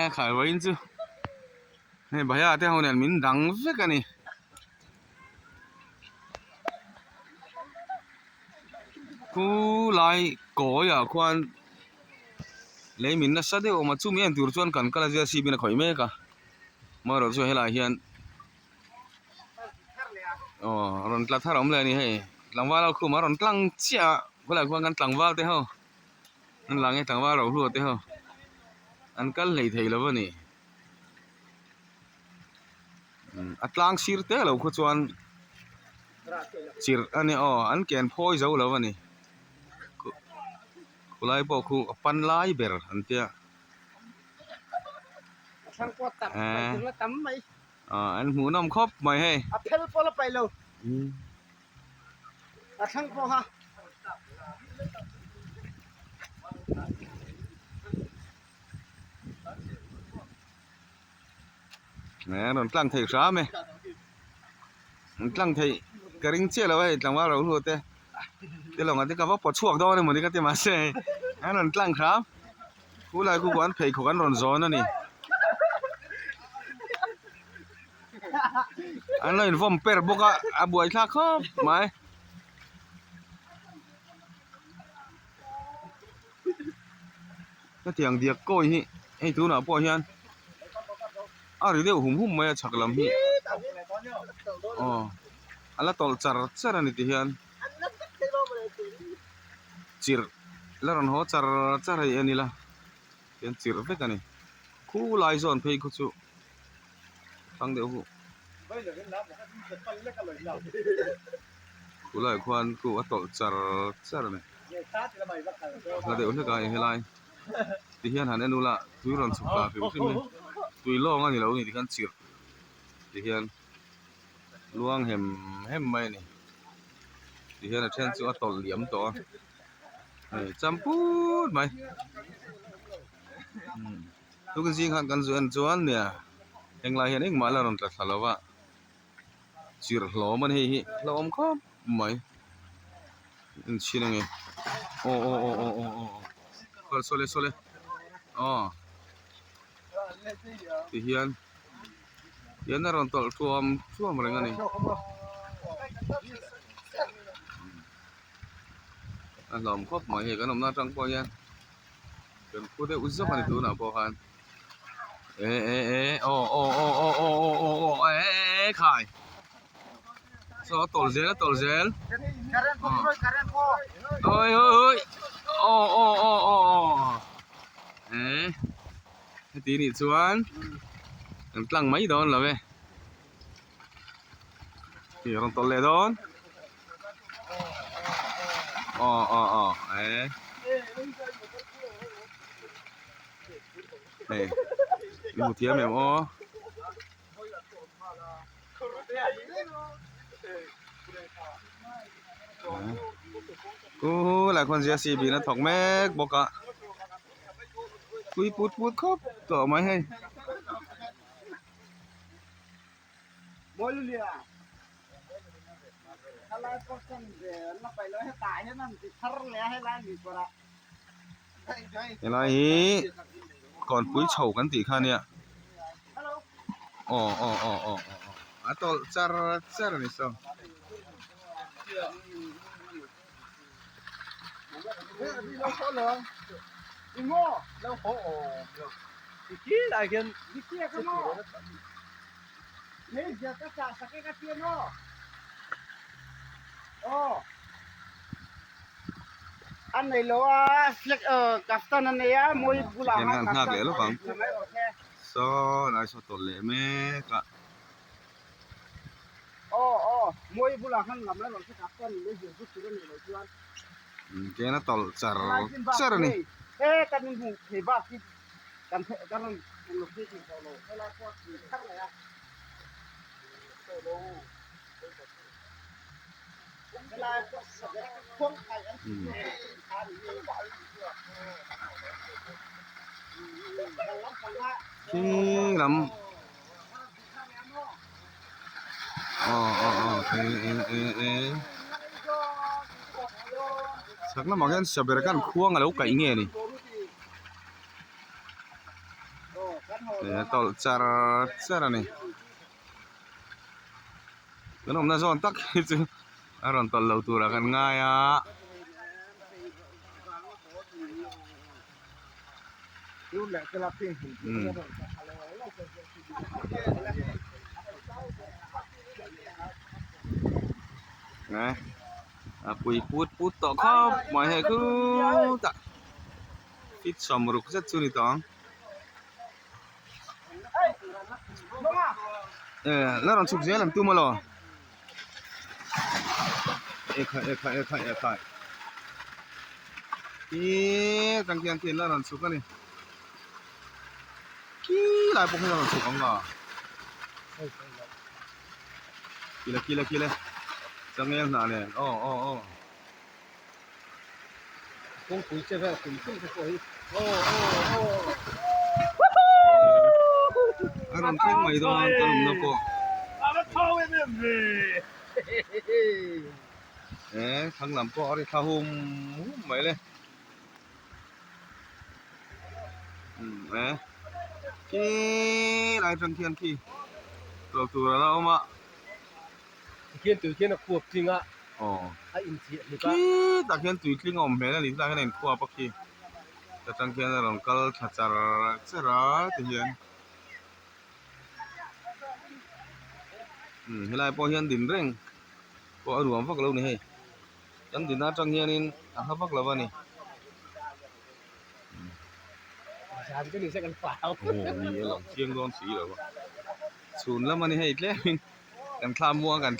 Khai vawiin chu hei bhaiya te ho nen min dang vek a ni. Khu lai kawi ah khuan lei min nasa deuh a awm a chumi en tur chuan kan kal a zia sip in a khawih mek a amaherawh chu helaiah hian aw rawn tla thar a awm leh a ni hei tlangval ho khum a rawn tlang chiah a khawlaiah khuan kan tlangval te ho an lang e tlangval rohlua te ho an kal hlei thei lo a ni a tlang sir te lo khaw chuan chirh a ni aw an ken phawi zo lo a ni khulai pawh khu a pan lai ber an tia ah an hmuh nawm khawp mai hei a phel pawh la paih lo a thlang pawh kha. An rawn tlang thei hram e an tlang theih ka ring chiah lo a hei tlangval ro hlu te te lawng ah te ka va pawt chhuak dawn emaw ni ka ti mahse hei an rawn tlang hram khulai khu an pheikhawk an rawn zawn a ni an lo invawm per bawk a a buaithlak khawp mai. Hetiang diak kawi hi hei tunah pawh hian a ri deuh hum hum mai a chhak lam hi aw a la tawlh char char a ni ti hian chirh la rawn haw char char hei en ila tihian chirh vek a ni khulai zawn phei khu chu thlang deuh hu khulaiah khuan khu a tawlh char char a ni. Hla deuh hlek a helai ti hian han en ula tui rawn chhuk ta hrim hrim in tui lawng a ni lo ni tikhan chirh ti hian luang hem hem mai a ni ti hian a then chu a tawlh liam tawh a hei champut mai tukin zing khan kan zu en chuan nia henglai hian engmah la rawn tla thla lo va chirh hlawm a ni hei hi hlauhawm khawp mai en chhin ange aw aw aw aw aw aw aw sawle sawle aw ti hian hian a rawn tawlh thuam thuam reng a ni a hlauhawm khawp mai hei kan awmna atang pawh hian kan phu deuh zawk a ni tunah pawh khan. E e e aw aw aw aw aw aw aw aw e e e khai saw a tawlh zel a tawlh zel oi oi oi aw aw aw aw aw e heti nih chuan kan tlang mai dawn lo e ih rawn tawlh leh dawn aw aw aw e. Hei i hmu thiam em aw. Ku lai khuan zia si bin a thawk mek bawk a pui put put khawp tawh mai hei. Helai hi kawnpui chho kan tih kha ania aw aw aw aw a tawlh char char a ni saw. An nei lo a flag kaftan an nei a mawi bulah Hian kan nghak leh lawk ang saw lai saw tawlh leh mek a. Aw aw mawi bulah khan lam la rawn se kaftan leh zir zut tur a nei lo chuan. Ken a tawlh char char a ni. He kan inhmuh thei bak hi kan kan rawn uluk thei thei tawh lo helai pawh a tui thar leh a. Khi lam aw aw aw e e e e chhak lamah khian saber khan khuang alo kaih nge ni. A tawlh char char a ni kan awmna zawn tak hi chu a rawn tawlh lo turah kan ngai a. A pui put put tawh khawp mai hei khutah feet 60 zet chu a ni tawh ang. La rawn chhuk zel ang tum alaw ekhai ekhai ekhai ekhai ihh tang khian khian la rawn chhuk a ni khi lai pawh khi la rawn chhuk ang a kile kile kile changel hnah nen aw aw aw. Kawngpui che vel kum kum te pawh hi aw aw aw A rawn thleng mai dawn ka lumna pawh. A va thau em em ve. E thlang lam pawh a ri thla hum hum mai le. E khi lai atang khian khi tlawh tur a la awm a. Tikhian tui khian a khuap tling a. Aw. A inchiah hlip a. Khitah khian tui tling a awm hmel a ni tlaiah hian a inkhuap a khi. Ta tang khian a rawn kal thla char char a ti hian. Umm helai pawh hian din reng pawh a nuam vak lo ni hei. Kan din atang hianin a hla vak lo a ni. Zan chu ni se kan fau. Aw ni e lang chiang dawn si lo a. Chhun lam a ni hei tlemin kan thla muang kan.